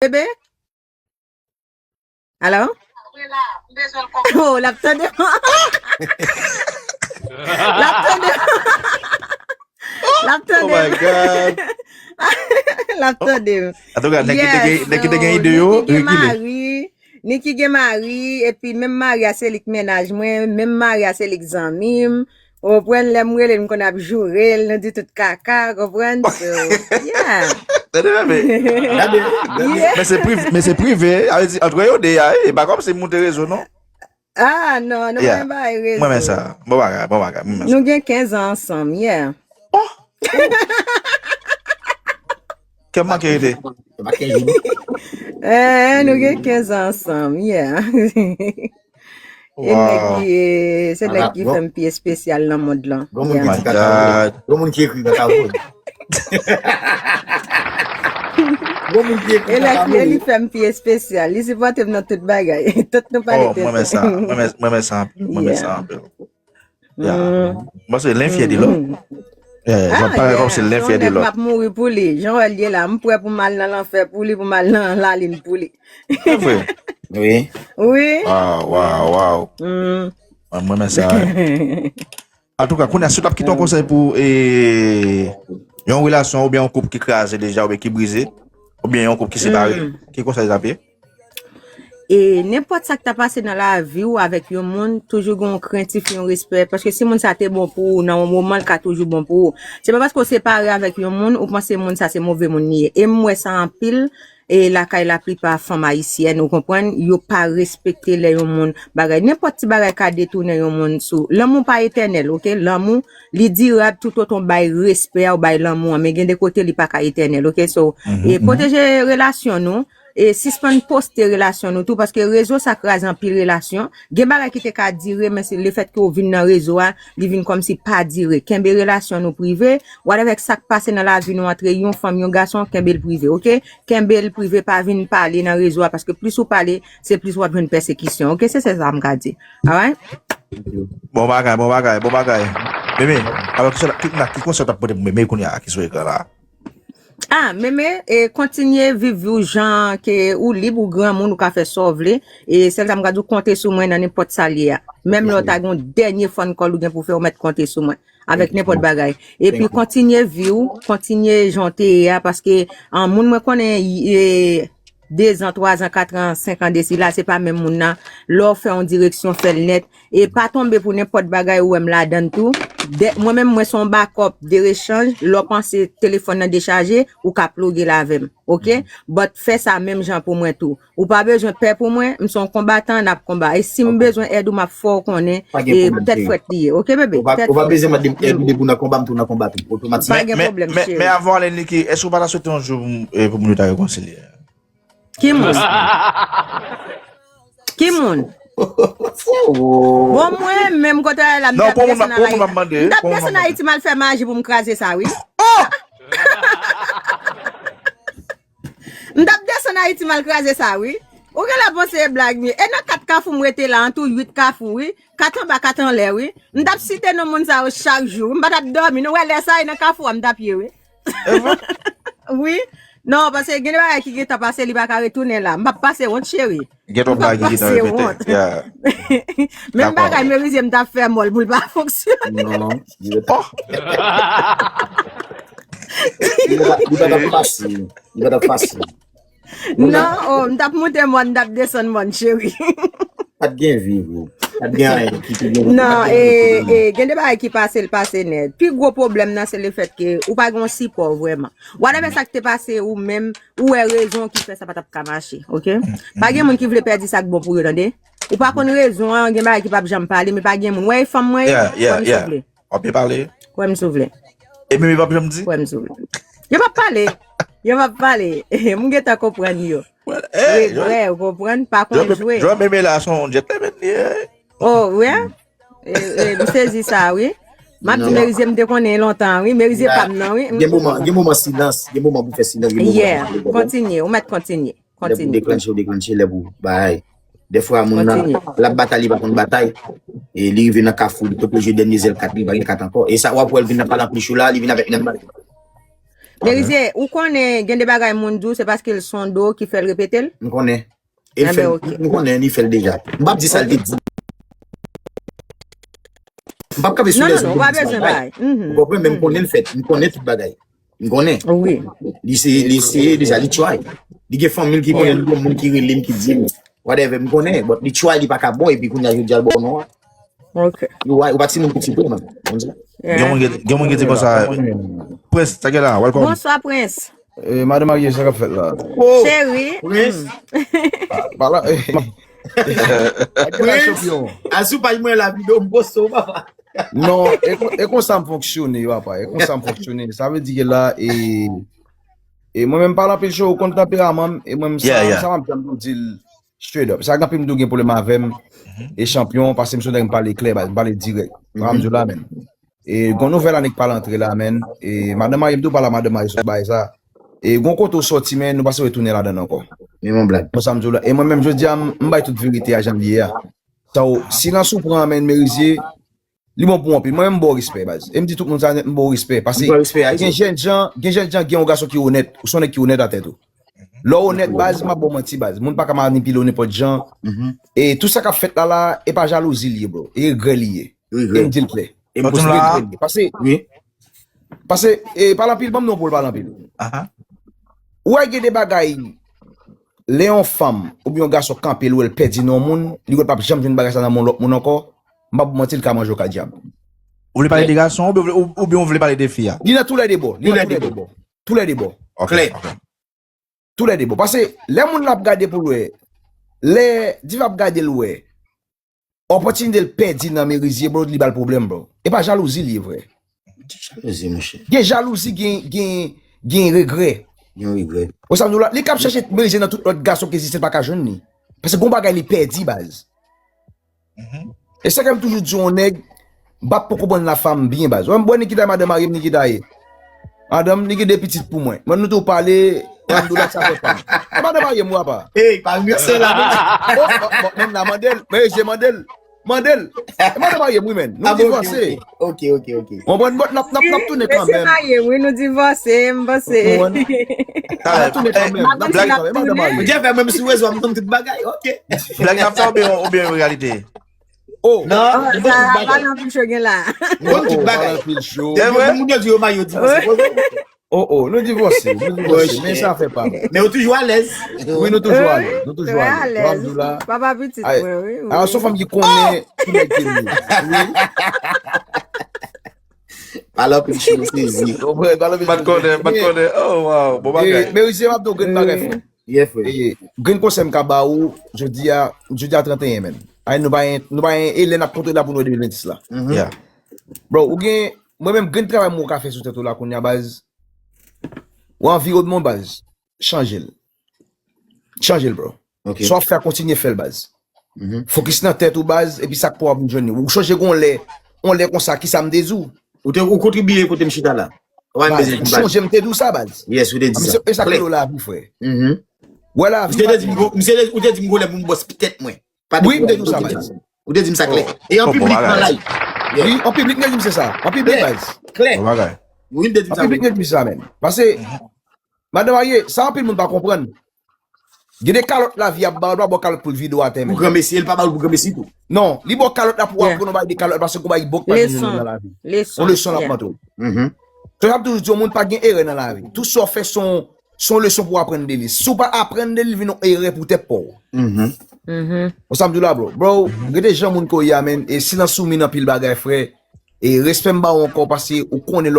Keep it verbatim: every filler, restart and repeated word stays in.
Bebe? Alo? Oh, l ap tande. L ap tande. L ap tande. Oh my God. L ap tande. Antouka, nèg ki te gen, nèk ki te gen ide yo rekile. Niki gen mari, epi menm mari a se li k mennaj mwen, menm mari a se li k zanmi m. Ou konprann, lè m rele l, m konn ap joure l, nou di tout kaka, konprann? So, yeah. Tande, men, men se prive, men se prive, sa vle di, antre yo de a, e pa kòm si m moute rezo, non. Ah, non, nou pa bay rezo. Mwen men sa, bon bagay, bon bagay, mwen men sa. Nou gen kenz an ansanm, yeah. Oh! Kè m manke rete. Se pa kenz jou, non. Eh, nou gen kenz an ansanm, yeah. E nèg ki, se nèg ki fè m pi espesyal nan mond lan. Gon moun ki ekri kaka vre. Gon moun ki ekri kaka vre. Gon moun ki ekri kaka vre. E li fè m pi espesyal. Li sipòte m nan tout bagay. Tout nou pale tenten. Oh, mwen men sa. Mwen men, mwen men sa anpil. Mwen men sa anpil. Yeah. Paske len fyè de lòt. Yeah, jan parèy kòm se len fyè de lòt. M ap mouri pou li. Jan wè l ye la, m prè pou m al nan lanfè pou li, pou m al nan lalin pou li. Se vre? Wi. Wi. Waw, waw, waw. Mwen, mwen men sa. Antouka, kounye a, si w t ap kite yon konsèy pou, e, yon relasyon oubyen yon koup ki kraze deja oubyen ki brize, oubyen yon koup ki separe, ki konsèy sa p ye? E nenpòt sa k ta pase nan lavi w avèk yon moun, toujou gen yon krentif, yon respè. Paske si moun sa te bon pou ou nan yon moman, l ka toujou bon pou ou. Se pa paske w separe avèk yon moun, ou panse moun sa se move moun li ye. E m wè sa anpil, e lakay laplipa fanm ayisyèn, ou konprann, yo pa respekte lè yon moun bagay. Nenpòt ti bagay ka detounen yon moun sou. Lanmou pa etènèl, oke? Lanmou, li dirab toutotan w bay respè a, w bay lanmou an. Men gen de kote li pa ka etènèl, oke? So, e pwoteje relasyon nou, e sispann poste relasyon nou tou, paske rezo sa kraze anpil relasyon. Gen bagay ki te ka dire, men se lefètke w vin nan rezo a, li vin kòmsi pa dire. Kenbe relasyon nou prive, whatever sa k pase nan lavi nou antre yon fanm, yon gason, kenbe l prive, oke? Kenbe l prive, pa vin pale nan rezo a, paske plis ou pale, se plis w ap jwenn pèsekisyon, oke? Se sèl sa m ka di. Alright? Bon bagay, bon bagay, bon bagay. Meme, alò, ki, ki, ki konsèy w t ap pote pou Meme kounye a ki sou ekran la? Ah, Meme, e, kontinye viv vi w jan ke ou lib, ou granmoun, ou ka fè sa w vle. E sèl sa m ka di w, konte sou mwen nan nenpòt sa l ye a. Menm lè w ta gen yon dènye phone call ou gen pou fè, ou mèt konte sou mwen. Avèk nenpòt bagay. Epi kontinye vi w, kontinye jan w te ye a, paske, ah, moun mwen konnen, e, de zan, twa zan, kat an, senk an de sila, se pa menm moun nan. Lè w fè yon direksyon, fè l nèt. E pa tonbe pou nenpòt bagay ou wè m ladann tou. Dè, mwen menm, mwen se yon bakòp de rechanj. Lè w panse telefòn nan dechaje, ou ka ploge l avè m. Oke? But fè sa menm jan pou mwen tou. Ou pa bezwen pè pou mwen, m se yon konbatan, n ap konba. E si m bezwen èd ou, m ap fè w konnen. E tèt frèt li ye. Oke, bebe? Ou pa bezwen mande m èd ou depi w nan konba, m tou nan konba tou. Otomatik. Pa gen pwoblèm, cheri. Men avan w ale, Niki, èske w pa ta swete yon jou pou, e, pou moun yo ta rekonsilye? Ki moun? Ki moun? Bon, mwen menm kote w la, m t ap desann Ayiti. M t ap desann Ayiti, m al fè maji pou m kraze sa, wi. M t ap desann Ayiti, m al kraze sa, wi. Ou genlè panse e blag m ye. E nan kat kafou m rete la, an tou uit kafou, wi. Kat anba, kat anlè, wi. M t ap site non moun sa yo chak jou. M pa t ap dòmi. Nou wè lè sa, e nan kafou a m t ap ye, wi. Wi. Non, paske gen de bagay ki gentan pase, li pa ka retounen la. M p ap pase wont, cheri. Gen twòp bagay ki gentan repete. Menm bagay Merize m t ap fè mòl pou l pa fonksyone. Non, li pa t ap fasil. Li pa t ap fasil. Non, oh, m t ap moute mòn, m t ap desann mòn, cheri. Pa t gen vi, bro. Pa t gen anyen ki te gen. Non, e, e, gen de bagay ki pase, l pase nèt. Pi gwo pwoblèm nan, se lefètke ou pa gen yon sipò vrèman. Whatever sa k te pase ou menm, ou wè rezon ki fè sa pa t ap ka mache, oke? Pa gen moun ki vle pèdi sa k bon pou yo, tande? Ou pa konn rezon an, gen bagay ki p ap janm pale, men pa gen moun. Wè, e fanm mwen ye, kwè m si w vle. W ap byen pale. Kwè m si w vle. E Meme p ap janm di? Kwè m si w vle. Yo p ap pale. Yo p ap pale. M gentan konprann yo. Regrè, ou konprann? Pa konn jwe. Jwè Meme la se yon gentleman li ye. Oh, wi? E, e, m sezi sa, wi. M ap di Merize, m te konnen lontan, wi. Merize pa m nan, wi. Gen moman, gen moman silans, gen moman pou fè silans, gen moman pou pale. Yeah, kontinye, ou mèt kontinye. Lè pou deklanche, ou deklanche, lè pou bay. Dèfwa, moun nan, l ap batay, li pa konn batay. E li rive nan kafou, li tonbe jwe dènye zèl kat, li pa gen kat ankò. E sa, w ap wè l vin nan pale anplis ou la, li vin avèk menm bagay. Merizier, ou konnen gen de bagay moun di w, se paske l sonde w ki fè l repete l? M konnen. E l fè, m konnen li fè l deja. M p ap di sa l te di. M p ap kanpe sou lèzòm pou m di bagay. Ou konprann, men m konnen l fèt. M konnen tout bagay. M konnen. Li se, li se deja, li try. Li gen fanmi l ki konnen l, gen moun ki rele m, ki di m, whatever, m konnen, but li try, li pa ka bon, epi kounye a jodi a l ba w non an. Ok. Ou pa timoun piti vre, man. Konn sa. Gen moun ki, gen moun ki di konsa, Prince, sa gen la, welcome. Bonswa, Prince. Eh, madan Marie, sa k ap fèt la? Cheri. Prince. Pala. Prince. Asou paj mwen la videyo m poste w, papa. Non, e konsa m fonksyone, papa. E konsa m fonksyone. Sa vle di ke la, e, e mwen menm pale anpil cho, ou konn tanperaman m, e mwen menm sa, sa m ap janm di l straight up. Sa gen anpil moun tou gen pwoblèm avè m, e chanpyon, paske m se yon nèg m pale klè, baz, m pale dirèk. Sa m di w la, menm. E gon nouvèl ane k pral antre la, menm. E madan Marie, m tou pale a madan Marie sou bagay sa. E gon kote w sòti, menm, nou pa se retounen ladan l ankò. Men yon blag. Bon, sa m di w la. E mwen menm, jodi a, m bay tout verite a jan l ye a. Sa w, silans ou pran, menm, Merizier, li bon pou anpil. Mwen menm, m ba w respè, baz. E m di tout moun sa nèt, m ba w respè. Paske gen jèn jan, gen jèn jan, gen yon gason ki onèt. Ou se yon nèg ki onèt a tèt ou. Lè w onèt, baz, m ap ba w manti, baz. Moun pa ka manipile w nenpòt jan. E tout sa k ap fèt la, la, e pa jalouzi l ye, bro. E regrè li ye. E m di l klè. E m posib regrè li ye. Paske, paske, e, pale anpil, ban m non pou l pale anpil. Ou wè gen de bagay, lè yon fanm oubyen yon gason kanpe l, wè l pèdi nan yon moun, li wè l p ap janm jwenn bagay sa nan men yon lòt moun ankò, m p ap manti, l ka manje w ka dyab. Ou vle pale de gason oubyen, oubyen ou vle pale de fi a? Li nan toulède bò. Li nan toulède bò. Toulède bò. Klè. Toulède bò. Paske lè moun la ap gade pou l wè, lè Diva ap gade l wè, opòtinite l pèdi nan Merizier, bro, li ba l pwoblèm, bro. E pa jalouzi li ye, vre. Jalouzi, monchè. Gen jalouzi, gen, gen, gen regrè. Gen regrè. Ou sa m di w la, li k ap chèche Merizier nan tout lòt gason ki egziste, l pa ka jwenn li. Paske gon bagay li pèdi, baz. E sa ke m toujou di yon nèg, m p ap poko bann lafanm byen, baz. Wè m bwè Nikita, madan marye m, Nikita ye. Madanm, li gen de pitit pou mwen. Mwen, nou tou pale, Ramdoulat sa fè pa. E madan marye m, w apa? Ey, pa remèsye la. Oh, oh, bon, menm la, mande l. Merizier, mande l. Mande l. E madan marye m, wi, menm. Nou divòse. Ok, ok, ok. Bon, bon, bon, n ap, n ap, n ap tounen kanmenm. Mesye marye, wi, nou divòse, m panse. N ap tounen kanmenm. N ap tounen kanmenm, madan marye. Ou deja fè menm sou rezo, m konn tout bagay, ok. Blag n ap fè oubyen, oubyen reyalite? Oh. Non, nou konn tout bagay. Anpil cho gen la. Nou konn tout bagay. Anpil cho. Moun yo di yo marye, yo divòse. Oh, oh, nou divòse, nou divòse, men sa fè pa. Men ou toujou alèz. Wi, nou toujou alèz, nou toujou alèz. Ramdoulat. Papa pitit mwen, wi. A, se yon fanm ki konnen ki nèg ke li. Wi. Pale anpil cho, sezi. Konprann, pale anpil cho. Pat konnen, pat konnen. Oh, wow, bon bagay. Merizier, m ap di w grenn bagay, frè. Yeah, frè. Grenn konsèy m ka ba ou, jodi a, jodi a trannteyen, menm. Ay, nou pa gen, nou pa gen, e lè n ap konte la pou nou de mil venndis la. Yeah. Bro, ou gen, mwen menm, grenn travay mwen ka fè sou tèt ou la kounye a, baz. Ou anviwònman, baz. Chanje l. Chanje l, bro. Ok. Sa w ap fè a, kontinye fè l, baz. Fokis nan tèt ou, baz, epi sa k pou w ap jwenn li. Ou chonje gen yon lè, yon lè konsa, ki sa m te di w? Ou te, ou kontribiye kote m chita la. Ou pa bezwen di baz. Chonje m te di w sa, baz. Yes, ou te di sa. E sa k rele lavi, frè. Wè lavi. Misye te di m, misye te, ou te di m gwo lè pou m bòs tèt mwen. Wi, m te di w sa, baz. Ou te di m sa klè. E an piblik nan live. Wi, an piblik, m te di m se sa. An piblik, baz. Klè. Bon bagay. Wi, m te di m An sa. Piblik, m te di m sa, menm. Paske, madan marye, sa anpil moun pa konprann. Gen de kalòt lavi ap ba w, l pa ba w kalòt pou l vide w atè, menm. Pou granmesi, l pa ba w pou granmesi tou. Non, li ba w kalòt la pou w aprann yon bagay de kalòt la, paske gon bagay bòk pa gen nan lavi. Yon leson l ap montre w. So, y ap toujou di yon moun pa gen erè nan lavi. Tout sa w fè se yon, se yon leson pou w aprann de li. Si w pa aprann de li, li vin yon erè pou tèt pa w. Ou sa m di w la, bro? Bro, rete jan moun ke w ye a, menm. E silans ou min anpil bagay, frè. E respè m ba w ankò, paske ou konnen